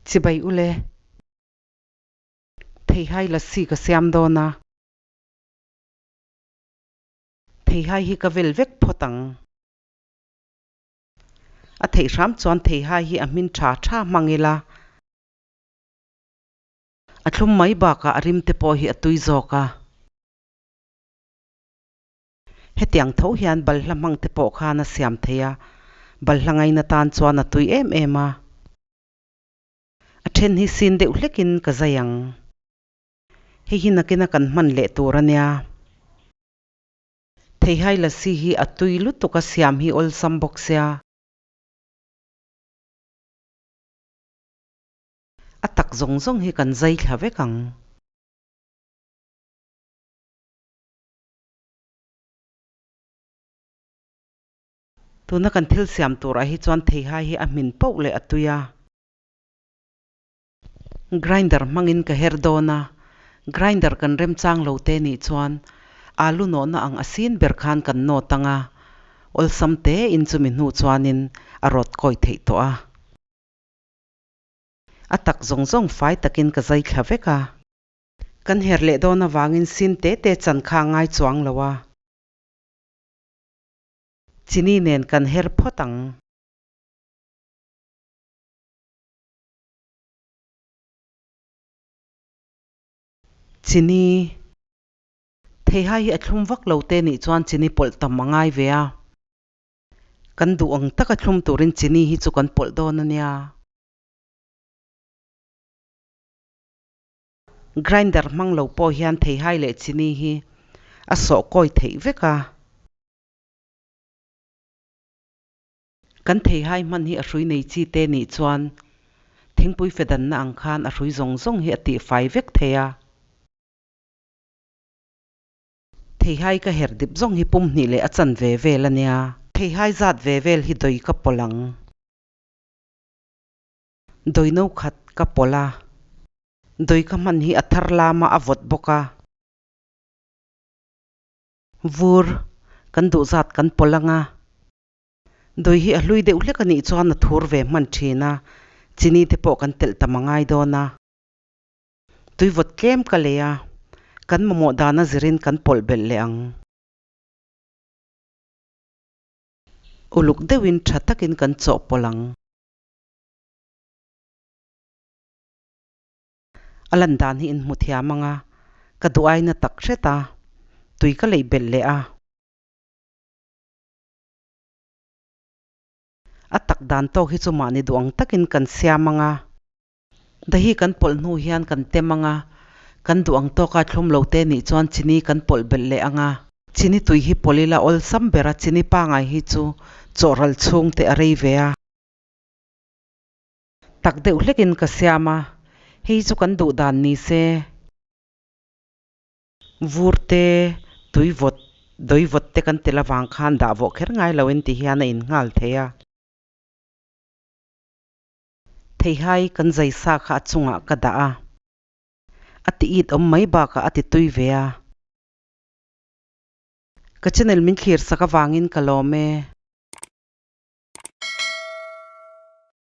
Chibai ule. Theihai lassi ka siam dawn a. Theihai hi ka vel vek phawt ang. A theih hram chuan theihai hi a hmin tha tha hmang ila. A thlum mai bakah a rim te pawh hi a tui zawk a. Hetiang tho hian balhla hmang te pawh khan a siam thei a, balhla ngaina tan chuan a tui em em a. A then hi sin deuh hlekin ka zai ang. Hei hi nakina kan hman leh tur a nia. Theihai lassi hi a tui lutuk a siam hi awlsam bawk sia. A tak zawng zawng hi kan zai thla vek ang. Tuna kan thil siam turah hi chuan theihai hi a hmin poh leh a tui a. Grinder hmangin ka her dawn a, grinder kan remchang lo te nih chuan alu nawhna ang a sin ber khan kan nawt ang a, awlsam te in chumi hnu chuanin a rawt kawi theih tawh a. A tak zawng zawng fai takin ka zai thla vek a. Kan her leh dawn avangin sin te te chan kha a ngai chuang lo a. Chini nen kan her phawt ang. Chini. Theihai hi a thlum vak lo te nih chuan chini pawlh tam a ngai ve a. Kan duh ang taka thlum turin chini hi chu kan pawlh dawn a nia. Grinder hmang lo pawh hian theihai leh chini hi a sawh kawi theih vek a. Kan theihai hman hi a hrui nei chi te nih chuan thingpui fe danna ang khan a hrui zawng zawng hi a tihfai vek thei a. Theihai ka her dip zawng hi pum hnih leh a chan ve vel a nia. Theihai zat ve vel hi dawih ka pawlh ang. Dawih no khat ka pawlh a. Dawih ka hman hi a thar lama a vawt bawk a. Vur, kan duh zat kan pawlh ang a. Dawih hi a hlui deuh hlek a nih chuan a thur ve hman thin a, chini te pawh kan telh tam a ngai dawn a. Tui vawt tlem ka lei a, kan mamawh dana zirin kan pawlh belh leh ang. Uluk deuhin tha takin kan chawhpawlh ang. A lan dan hi inhmu thiam ang a, ka duh aina tak hret a, tui ka leih belh leh a. A tak dan tawk hi chu mahni duh ang takin kan siam ang a. Dahi kan pawlh hnu hian kan tem ang a, kan duh ang tawka thlum lo te nih chuan chini kan pawlh belh leh ang a. Chini tui hi pawlh ila awlsam ber a, chini pangai hi chu chawhral chhung te a rei ve a. Tak deuh hlekin ka siam a, hei chu kan duh dan ni se. Vur te, tui vawt, dawi vawt te kan tel avang khan dah vawh kher ngai lo in ti hian a in nghal thei a. Theihai kan zai sa kha a chungah ka dah a, a ti it awm mai bakah a ti tui ve a. Ka channel min thlir sak avangin ka lawm e.